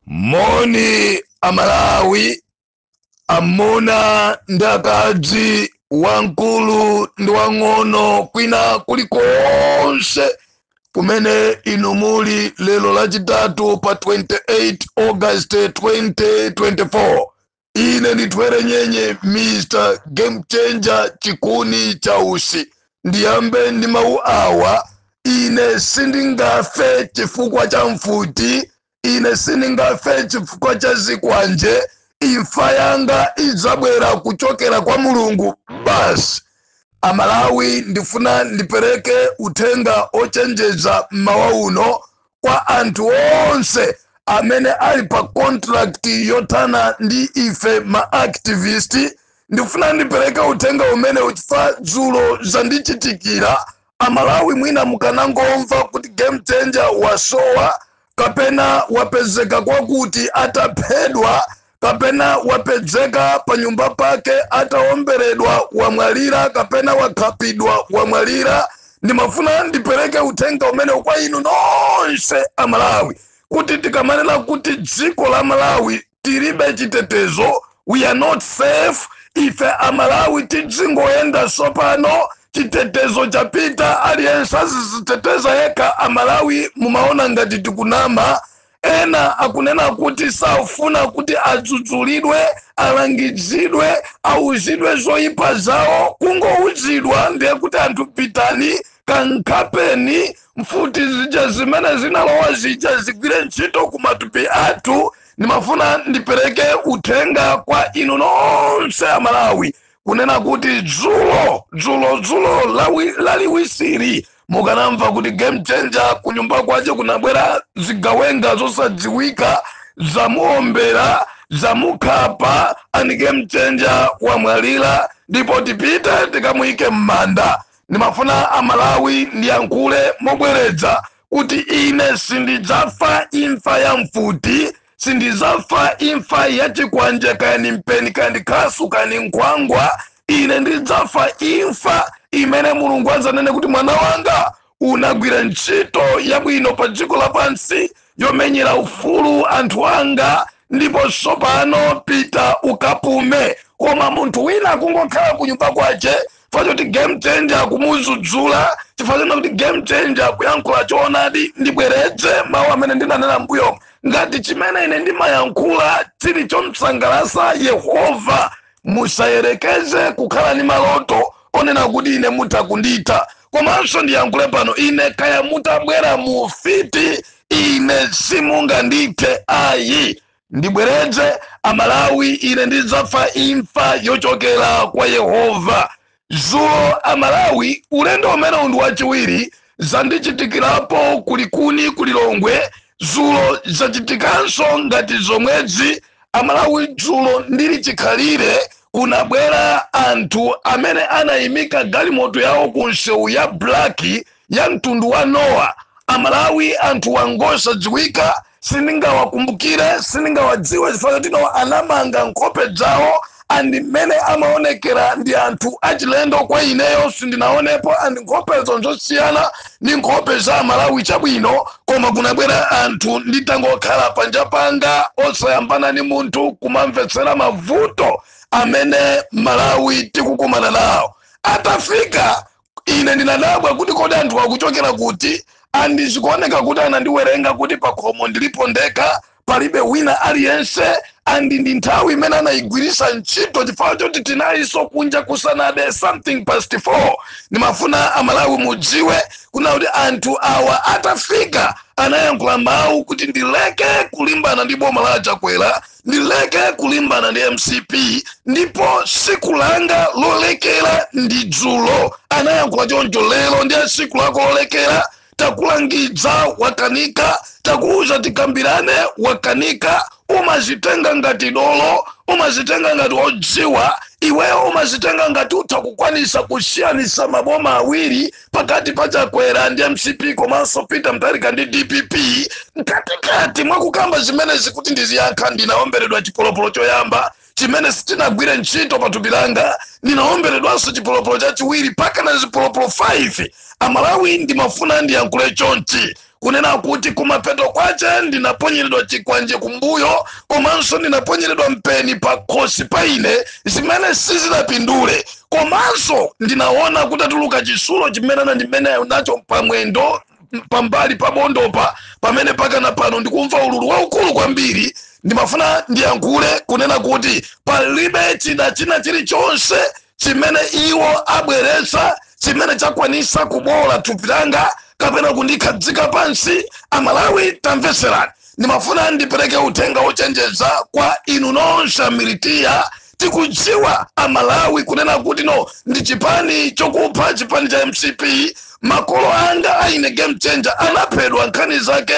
Moni Amalawi, amuna ndi akazi, wamkulu ndi wang'ono, kwina kulikonse kumene inu muli. Lero Lachitatu pa 28 August 2024, ine ndithwere nyenye, Mr Game Changer, chikuni cha usi. Ndiyambe ndi mawu awa: ine sindingafe chifukwa cha mfuti, ine sindingafe chifukwa cha zikwanje. Imfa yanga idzabwera kuchokera kwa Mulungu basi. Amalawi, ndifuna ndipereke uthenga ochenjeza mmawa uno kwa anthu onse amene ali pa contract yothana ndi ife ma activist. Ndifuna ndipereke uthenga umene uchifukwa dzulo zandichitikira. Amalawi, mwina mukanangomva kuti Game Changer wasowa, kapena wapezeka kwakuti ataphedwa, kapena wapezeka pa nyumba pake ataomberedwa wamwalira, kapena wakhapidwa wamwalira. Ndimafuna ndipereke uthenga umene kwa inu nonse Amalawi, kuti tikamanena kuti dziko la Malawi tilibe chitetezo, we are not safe. Ife Amalawi tidzingoyenda sopano, chitetezo chapita, aliyense aziziteteza yekha. Amalawi, mumaona ngati tikunama. Ena akunena kuti safuna kuti adzudzulidwe, alangizidwe, auzidwe zoyipa zawo. Kungouzidwa ndiye kuti anthu pitani kankhapeni, mfuti zija zimene zinalowa zija zigwire ntchito ku matupi athu. Ndimafuna ndipereke uthenga kwa inu nonse Amalawi kunena kuti dzulo dzulo dzulo laliwisiri mukanamva kuti Game Changer kunyumba kwace kunabwera zigawenga zosadziwika, zamuombera, zamukhapa, and Game Changer wamwalira, ndipo tipite tikamuyike m'manda. Ndimafuna Amalawi ndiyankhule mobwereza kuti ine sindidzafa imfa ya mfuti, sindidzafa imfa ya chikwanje, kaya ni mpeni, kaya ndi khasu, kaya ni nkhwangwa. Ine ndidzafa imfa imene Mulungu adzanene kuti, "Mwana wanga, unagwira ntchito yabwino pa dziko lapansi yomenyera ufulu anthu anga, ndipo tsopano pita ukapume." Koma munthu wina akungokhala kunyumba kwace chifukwa choti Game Changer akumudzudzula, chifukwa choti kuti Game Changer akuyankhula choonadi. Ndibwereze mawu amene ndinanena mbuyo: ngati chimene ine ndimayankhula chili chomsangalatsa Yehova, musayerekeze kukhala ndi maloto onena kuti ine mutha kunditha. Komanso ndiyankhule pano, ine kaya mutabwera mu fiti, ine simungandithe ayi. Ndibwereze Amalawi, ine ndidzafa imfa yochokera kwa Yehova. Zulo Amalawi, ulendo umene ndi wachiwiri zandichitikirapo kulikuni kulilongwe. Zulo zachitikanso ngati zomwezi. Amalawi, dzulo ndili chikhalire, kunabwera anthu amene anayimika galimoto yawo ku nsewu ya black ya mtundu wa Noah. Amalawi, anthu wangosadziwika, sindingawakumbukire, sindingawadziwe, chifukwa choti no anamanga nkhope zawo, and mmene amaonekera ndi anthu achilendo kwa ineyo, sindinaonepo, and nkhopezo nzosiyana ndi nkhope za Amalawi. Chabwino, koma kunabwera anthu nditangokhala panja panga, osayambana ni munthu, kumamvetsera mavuto amene Malawi tikukumana nawo. Atafika, ine ndinadabwa kuti kodi anthu akuchokera kuti? And zikuoneka kuti anandiwerenga kuti pakhomo ndilipo ndekha, palibe wina aliyense, and ndi nthawi imene anayigwirisa ntchito chifukwa choti tinalinso kunja kusanade, something past 4. Ndimafuna Amalawi mudziwe kuna kuti anthu awa atafika anayankhula mawu kuti ndileke kulimbana ndi boma la Chakwera, ndileke kulimbana ndi MCP, ndipo siku langa lolekera ndi dzulo. Anayankhula choncho. Lero ndiye siku lako lolekera. Takulangiza, wakanika. Takuuza tikambirane, wakanika. Umazitenga ngati dolo, umazitenga ngati odziwa iweyo, umazitenga ngati utha kukwanisa kusiyanisa maboma awiri pakati pa Chakwera ndi MCP komanso Peter Mutharika ndi DPP. Mkatikati mwakukamba zimenezi kuti ndiziyankha, ndinaomberedwa chipolopolo choyamba chimene sitinagwire ntchito pathupi langa. Ndinaomberedwanso chipolopolo chachiwiri, pakana zipolopolo 5. Amalawi, ndimafuna ndiyankhule chonchi. Kunena kuti kumapeto kwache ndinaponyeredwa chikwanje kumbuyo, komanso ndinaponyeredwa mpeni pa khosi pa ine, zimene sizinapindule. Komanso ndinaona kutatuluka chisulo chimene anandimene nacho pamwendo, pambali pa bondopa, pamene pakana pano ndikumva ululu waukulu kwambiri. Ndimafuna ndiyankhule kunena kuti palibe chida china chilichonse chimene iwo abweretsa chimene chakwanisa kubola thupi langa kapena kundikhazika pansi. Amalawi, tamveserani. Ndimafuna ndipereke uthenga wochenjeza kwa inu nonse amilitiya. Tikudziwa Amalawi kunena kuti no, ndi chipani chokupha, chipani cha MCP. Makolo anga aine Game Changer anaphedwa nkhani zake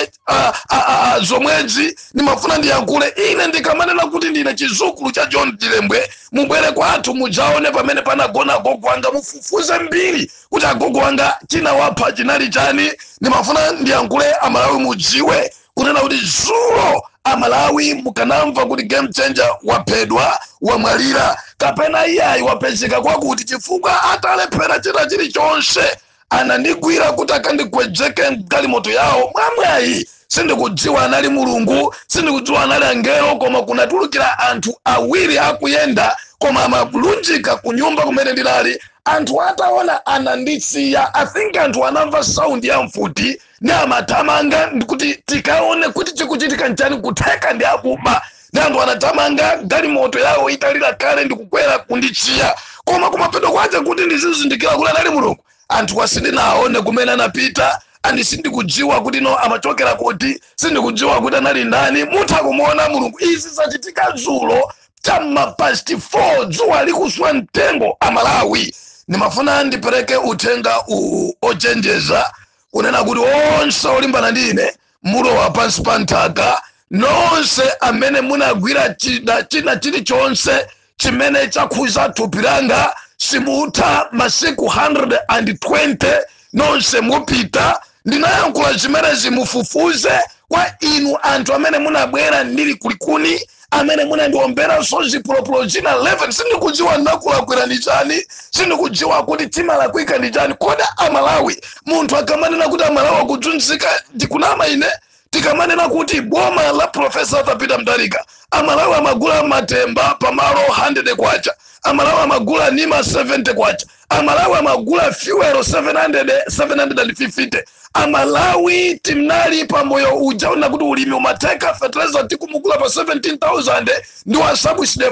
zomwezi. Ndimafuna ndiyankhule, ine ndikamanena kuti ndine chizukulu cha John Chilembwe, mubwere kwathu mudzaone pamene panagona agogo anga, mufufuze mbiri kuti agogo anga chinawapha chinali chani. Ndimafuna ndiyankhule, Amalawi mudziwe kunena kuti zulo, Amalawi, mukanamva kuti Game Changer waphedwa, wamwalira, kapena iyayi wapezeka kwakuti, chifukwa atalephera china chilichonse anandigwira kuti akandigwedzeke mgalimoto yawo. Mwamwayi, sindikudziwa anali Mulungu, sindikudziwa anali angelo, koma kunatulukira anthu awiri akuyenda, koma amalunjika ku nyumba kumene ndinali. Anthu ataona anandisiya. I think anthu anamva sound ya mfuti ndi amathamanga ndikuti tikaone kuti chikuchitika nchani, kutheka ndi akuba. Ndi anthu anathamanga galimoto yawo italira kale ndikukwera kundisiya. Koma kumapeto kwache kuti ndizizindikira kuti anali Mulungu, anthu asindinaone kumene anapita, andi sindikudziwa kuti no amachokera kuti, sindikudziwa kuti anali ndani. Mutha kumuona Mulungu. Izi zachitika dzulo chamma past 4, dzuwa likuswa mtengo. Amalawi, ndimafuna ndipereke uthenga uwu ochenjeza kunena kuti onse olimbana ndi ine mulowa pansi pa nthaka. Nonse amene munagwira chida china chilichonse chimene chakhuza thupi langa, simutha masiku 120, nonse mupita. Ndinayankhula zimenezi, mufufuze. Kwa inu anthu amene munabwera ndili kulikuni, amene munandiomberanso zipulopolo zina 11, sindikudziwa ndinakulakwira ndi chani, sindikudziwa kuti timalakwika ndi chani. Kodi Amalawi, munthu akamanena kuti Amalawi akudzunzika, ndikunama ine? Tikamanena kuti boma la Professor Arthur Peter Mutharika, Amalawi amagula matemba pamalo 100 kwacha, Amalawi amagula nima 70 kwacha, Amalawi amagula fuel 700, 750. Amalawi timnali pamoyo uja una kuti ulimi umateka, fertilizer tikumugula pa 17,000 ndi wa subsidy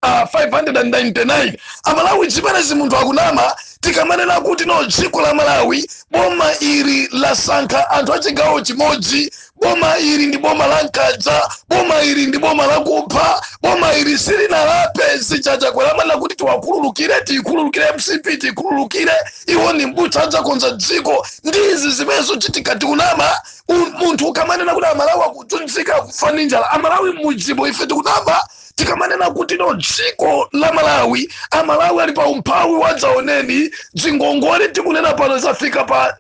4599. Amalawi, zimenezi munthu akunama? Tikamanena kuti no, dziko la Malawi, boma ili lasankha anthu achigawo chimodzi, boma ili ndi boma la nkhanza, boma ili ndi boma lakupha, boma ili silinalape zichachakwera kuti tiwakhululukire, tiyikhululukire MCP, tiyikhululukire, iwo ni mbutsa, adzakonza dziko, ndizi zimene zochitika, tikunama? Munthu ukamanena kuti Amalawi akudzunzika, akufa ndi njala, Amalawi mudzibo, ife tikunama? Tikamanena kuti no, dziko la Malawi, Amalawi ali pa umphawi wadzaoneni, dzingongole tikunena pano zafika pa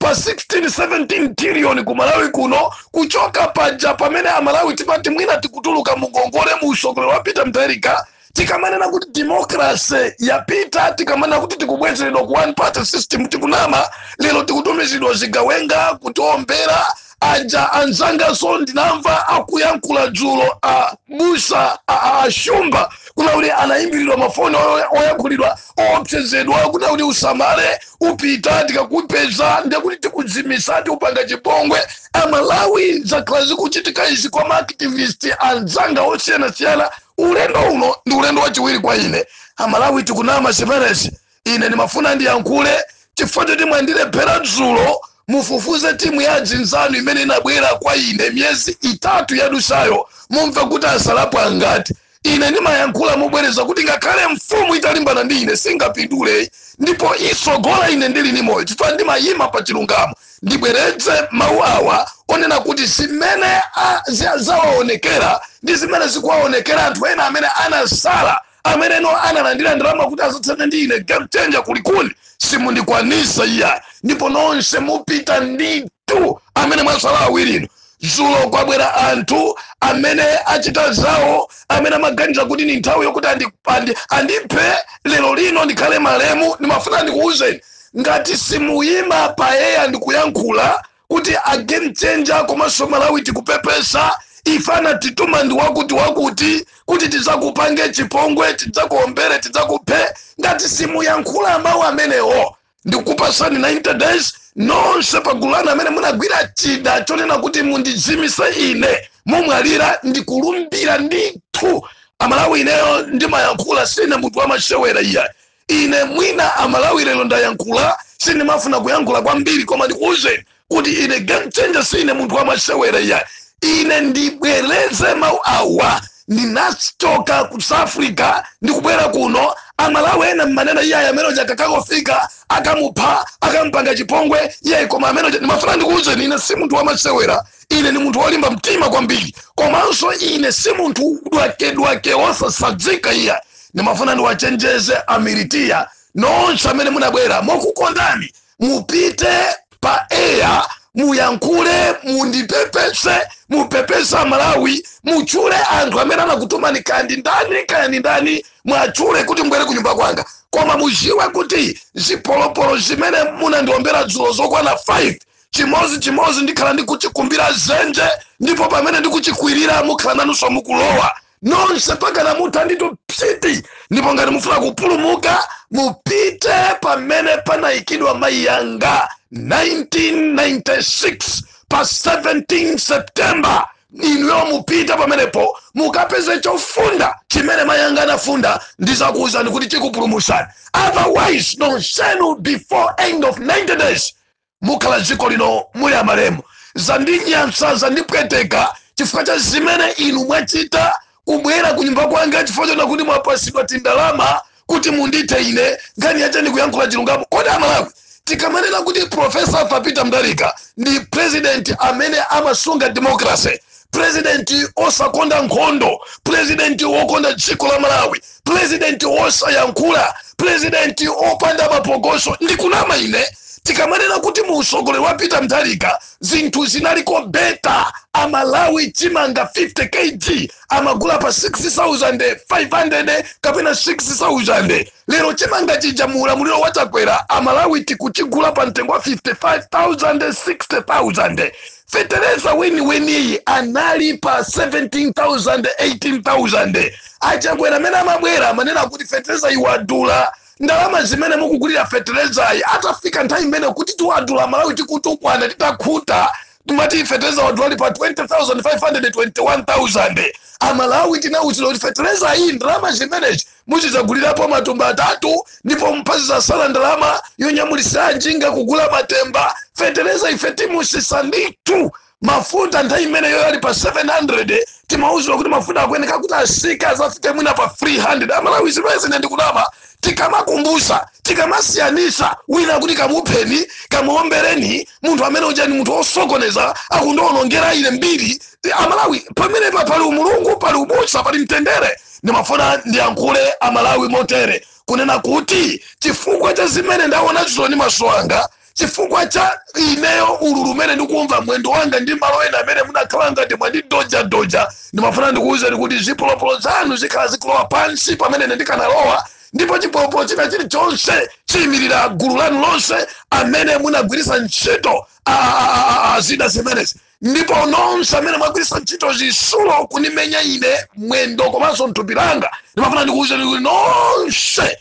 16 17 trillion ku Malawi kuno, kuchoka paja pamene Amalawi timati mwina tikutuluka mungongole mu usogolero wa Peter Mutharika. Tikamanena kuti democracy yapita, tikamanena kuti tikubwezeredwa ku one party system, tikunama? Lero tikutumizidwa zigawenga kutiombera aja anzangaso. Ndinamva akuyankhula dzulo a busa a Shumba kuna kuti anayimbiridwa mafoni oyankhulidwa oopsezedwa kuna kuti usamale, upita, tikakupeza ndekuti tikudzimisa, tikupanga chipongwe. Amalawi, zakhala zikuchitika izi kwa maactivist anzanga osiyanasiyana. Ulendo uno ndi ulendo wachiwiri kwa ine. Amalawi, tikunama zimenezi? Ine ndimafuna ndiyankhule chifukwa choti mwandilephera dzulo. Mufufuze timu ya adzinzanu imene inabwera kwa ine miyezi 3 yadusayo, mumve kuti asalapo angati. Ine ndimayankhula mobwereza kuti ngakhale mfumu italimbana ndi ine singapindule, ndipo isogola ine ndili ni moyo, chifukwa ndimayima pa chilungamo. Ndibwereze mawu awa onena kuti zimene zawaonekera ndi zimene zikuwaonekera anthu ena amene anasala, amene no analandira ndalama kuti azatsane ndi ine Game Changer kulikuni, simundikwanisa iya, ndipo nonse mupita ndithu amene mwasala awirino. Dzulo kwabwera anthu amene achita zawo, amene amaganiza kuti ni nthawi yokuti andiphe lero lino ndikhale malemu. Ndimafuna ndikuwuzeni, ngati simuyima payeya ndikuyankhula. Kuti a Game Changer komanso Malawi tikupepesa, ifana tituma ndi wakuti wakuti kuti tidzakupange chipongwe, tidzakuombere, tidzakuphe ngati simuyankhula mawu amenewo. Ndikukupasani 90 days nonse pagulana amene munagwira chida chonena kuti mundizimise ine, mumwalira. Ndikulumbira ndithu, Amalawi, ineyo ndimayankhula, sine munthu wamashewera iya. Ine mwina, Amalawi, lero ndayankhula, sindimafuna kuyankhula kwambiri, koma ndikuwuzeni kuti ine Game Changer sine munthu wamashewera iya. Ine ndibwereze mawu awa: ndinachoka ku South Africa ndikubwera kuno. Amalawi ena mmanena, iyayi, amene uja kakakofika akamupha, akampanga chipongwe, iyayi. Koma amene uja, ndimafuna ndikuwuzeni, ine si munthu wamasewera. Ine ni munthu wolimba mtima kwambiri, komanso ine si munthu dwakedwake wosasadzika iya. Ndimafuna ndiwachenjeze amilitiya nonse amene munabwera mokukondani, mupite pa air, muyankhule, mundipepese, mupepese Amalawi, mutchule anthu amene anakutumani, kandi ndani, kaya ndani, mwatchule kuti mbwere kunyumba kwanga. Koma muziwe kuti zipolopolo zimene munandiombera dzulo zokwana 5, chimozi chimozi ndikhala ndikuchikumbira zenje, ndipo pamene ndikuchikwirira mukhala nanunso mukulowa nonse pakana mutha ndito psiti. Ndipo ngati mufuna kupulumuka, mupite pamene panayikidwa mayi yanga 1996 pa 17 September. Inuyo mupite pamenepo mukapeze chofunda chimene mayi anga anafunda, ndizakuwuzani kuti chikupulumutsani. Otherwise nonsenu before end of 90 days mukhala dziko lino muli amalemu. Zandinyansa, zandipweteka chifukwa cha zimene inu mwachita kubwera kunyumba kwanga chifukwa chona kuti mwapasidwa tindalama kuti mundithe ine. Nkhani yache ndikuyankhula chilungamo. Kodi Amalawi, tikamanena kuti Professor Arthur Peter Mutharika ndi president amene amasunga democracy, president osakonda nkhondo, president wokonda dziko la Malawi, president wosayankhula, president opanda mapokoso, ndikunama ine? Tikamanena kuti mu usogoleri wa Peter Mutharika zinthu zinaliko better, Amalawi chimanga 50 kg amagula pa 6500 kapena 6000. Lero chimanga chija mu ulamuliro wa Chakwera, Amalawi tikuchigula pa mtengo wa 55,000, 60,000. Fetereza weniweniyi anali pa 17,000, 18,000. Achakwera amene amabwera amanena kuti fetereza iwadula, ndalama zimene mukugulira feterezayi atafika nthawi imene kuti tiwadula, Malawi tikutukwana titakhuta, timati fetereza wadula ali pa 20,500, 21,000. Amalawi tinawuzidwa kuti fetereza iyi, ndalama zimenezi muzidzagulirapo matumba atatu, ndipo mpazizasala ndalama yonyamulisira njinga kugula matemba. Fetereza ife timusisa ndithu. Mafuta nthawi imeneyo ali pa 700. Timauzidwa kuti mafuta akuyeneka kuti asike, azafike mwina pa 300. Amalawi, zimene zine ndikunama? Tikamakumbusa, tikamasiyanisa, wina kuti kamupheni, kamuombereni munthu amene uja ni munthu osokoneza, akundionongera ine mbiri. Amalawi, pamenepa pali umulungu, pali ubusa, pali mtendere? Ndimafuna ndiyankhule Amalawi motere, kunena kuti chifukwa cha zimene ndaona dzulo ndi maso anga, chifukwa cha ineyo ululu umene ndikumva mwendo wanga ndi malo ena amene munakhala ngati mwandidojadoja, ndimafuna ndikuwuzeni kuti zipolopolo zanu zikhala zikulowa pansi pamene ine ndikanalowa, ndipo chipolopolo china chilichonse chiyimirira gulu lanu lonse amene munagwiritsa ntchito zida zimenezi, ndipo nonse amene mwagwiritsa ntchito zisulo kunimenya ine mwendo komanso mthupi langa, ndimafuna ndikuwuzeni kuti nonse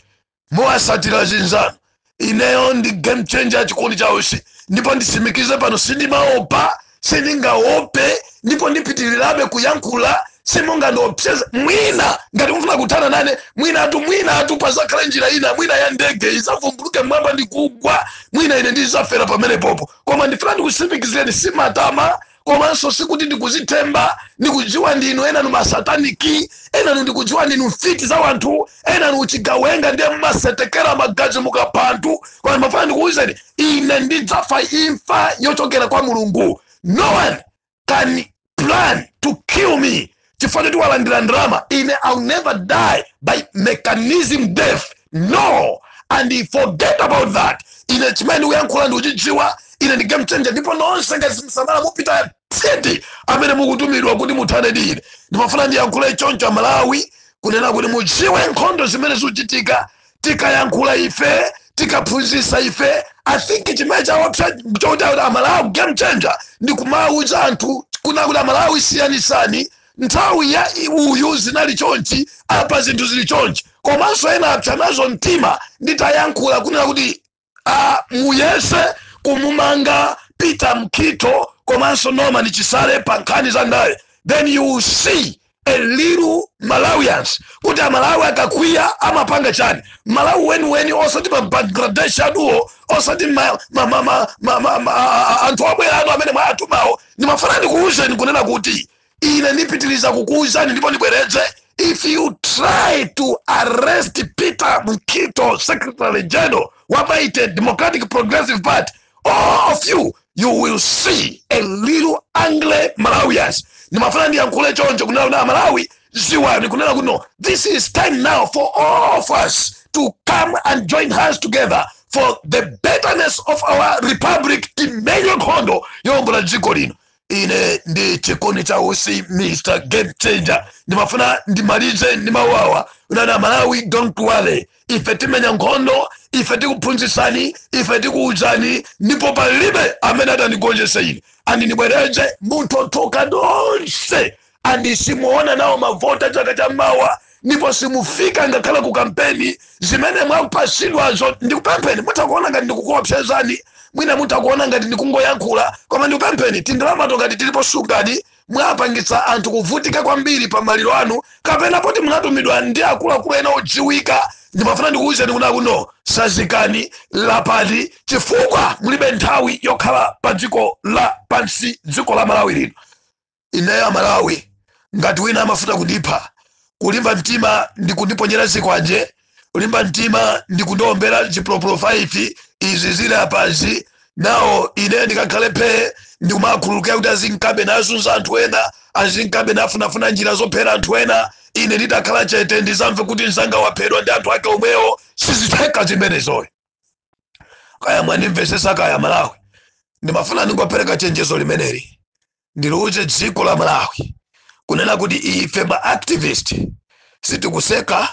muwasatira zinzanu. Ineyo ndi Game Changer, chikondi chausi, ndipo nditsimikize pano, sindimaopa, sindingaope, ndipo ndipitirirabe kuyankhula. Simungandiopseze. Mwina ngati mufuna kuthana nane, mwinatu, mwinatu pazakhale njira ina, mwina ya ndege izavumbuluke mmwamba ndikugwa, mwina ine ndizafera pamenepopo. Koma ndifuna ndikutsimikizireni, simatama komanso sikuti ndikuzithemba. Ndikudziwa ndinu enanu masataniki, enanu ndikudziwa ndinu mfiti za wanthu, enanu uchigawenga, ndiye mmasetekera magazi mukapha anthu. Koma ndimafuna ndikuwuzeni, ine ndidzafa imfa yochokera kwa Mulungu. No one can plan to kill me chifukwa choti walandira ndalama. Ine I'll never die by mechanism death, no, and forget about that. Ine chimene ndikuyankhula ndikuchidziwa. Ine ndi Game Changer, ndipo nonse ngati simsamala mupita tsiti amene mukutumidwa kuti muthane ndi ine. Ndimafuna ndiyankhule choncho, Amalawi, kunena kuti mudziwe nkhondo zimene zikuchitika. Tikayankhula ife Tikaphunzitsa ife, I think chimene chaopsa chokuti Amalawi, game changer, ndi kumawuza anthu kuna kuti Amalawi, siyanisani, nthawi ya uyu zinali chonchi, apa zinthu zili chonchi. Komanso ena apsa nazo mtima nditayankhula kunena kuti muyese kumumanga Peter Mukhito komanso Norman Chisale pa nkhani za ndale, then you will see a little Malawians, kuti Amalawi akakwiya amapanga chani. Malawi weniweni, osati ma Bangladesh aduwo, osati anthu abwera anu amene mwatumawo. Ndimafuna ndikuwuzeni kunena kuti ine ndipitiriza kukuwuzani ndipo ndibwereze: if you try to arrest Peter Mukhito, Secretary General wa Mighty Democratic Progressive Party, all of you, you will see a little angry Malawians. Ndimafuna ndiyankhule choncho kunena kuti Amalawi, ziwani kunena kuti no, this is time now for all of us to come and join hands together for the betterness of our republic. Timenye nkhondo yowombola dziko lino. Ine ndi Chikondi cha Usi, Mr Game Changer. Ndimafuna ndimalize ndi mawawa unana: Malawi, don't worry, ife timenya nkhondo, ife tikuphunzitsani, ife tikuwuzani, ndipo palibe amene atandigonjese ine. And ndibwereze, munthu nonse and simuona nawo mavota chaka cha mawa, ndipo simufika ngakhale ku kampeni zimene mwapasidwazo. Ndikupempheni, mutakuona ngati ndikukuopsezani, mwina mutakuona ngati ndikungoyankhula, koma ndikupempheni, tindalamato ngati tilipo sungani. Mwapangitsa anthu kuvutika kwambiri pa maliro anu, kapena poti munatumidwa ndi akuluakulu ena odziwika. Ndimafuna ndikuwuzeni kuna kuno, sazikani, lapani, chifukwa mulibe nthawi yokhala pa dziko la pansi, dziko la Malawi lino. Ineyo Amalawi, ngati wina amafuna kundipha, kulimba mtima ndi kundiponyera zikwanje, kulimba mtima ndi kundiombera chipulopolo 5 izi zili apazi, nawo ine ndikakhale phee ndikumakhululukira kuti azinkabe nazunza anthu ena, azinkabe nafunafuna njira zophera anthu ena, ine nditakhala chete ndizamve kuti mzanga waphedwa ndi anthu ake omwewo. Sizitheka zimenezoyo. Kaya mwandimvesesa kaya, Malawi. Ndimafuna ndingopereka chenjezo limeneli, ndiliuze dziko la Malawi kunena kuti ife ma activist sitikuseka.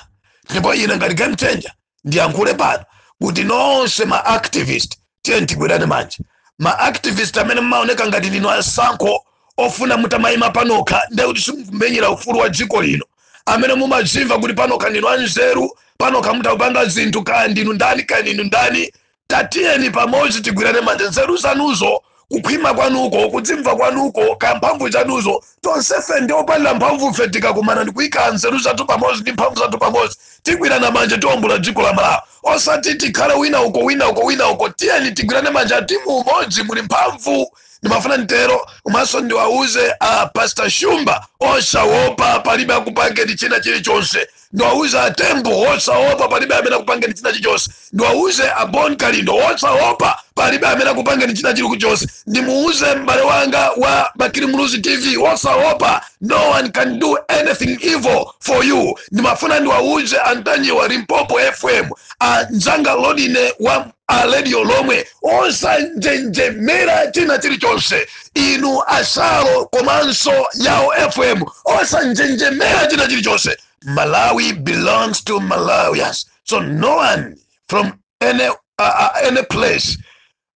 Ndipo ine ngati game changer ndiyankhule pano kuti nonse ma activist, tiye tigwirane manja. Ma activist amene mmaoneka ngati ndinu asankho ofuna mutamayima panokha, ndiye kuti simukumenyera ufulu wa dziko lino. Amene mumadzimva kuti panokha ndinu anzeru, panokha mutakupanga zinthu, kaya ndinu ndani, kaya ndinu ndani, tatiyeni pamodzi tigwirane manja. Nzeru zanuzo, kukhwima kwanuko, kudzimva kwanuko, kaya mphamvu zanuzo, tonsefe ndi opanda mphamvu. Fe tikakumana ndikuyika nzeru zathu pamodzi ndi mphamvu zathu pamodzi, tigwirana manja, tiwombola dziko la Malawi. Osati tikhale wina uko, wina uko, wina uko. Tiyeni tigwirane manja, timu umodzi muli mphamvu. Ndimafuna ntero. Komanso ndiwauze a Pastor Shumba, osawopa, palibe akupangeni china chilichonse. Ndiwauze aTembo, osaopa, palibe amene akupangeni china chilichonse. Ndiwauze aBon Kalindo, osaopa, palibe amene akupangeni china chilichonse. Ndimuuze m'bale wanga wa Bakili Muluzi TV, osaopa, no one can do anything evil for you. Ndimafuna ndiwauze Antanyiwa, Limpopo FM, anzanga Lodine wa a radio lomwe, osanjenjemera china chilichonse. Inu Asalo komanso Yawo FM, osanjenjemera china chilichonse. Malawi belongs to Malawians, so no one from any place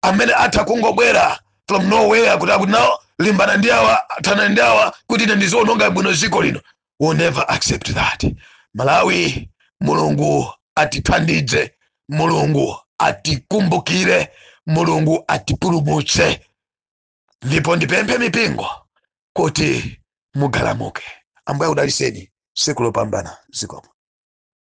amene atha kungobwera from nowhere kuti akuti nawo limbana ndi awa, thana ndi awa, kuti ine ndiziononga bwino dziko lino, will never accept that. Malawi, Mulungu atithandize, Mulungu atikumbukire, Mulungu atipulumutse. Ndipo ndipemphe mipingo kuti mugalamuke. Ambuye akudaliseni, tsiku lopambana. Zikomo.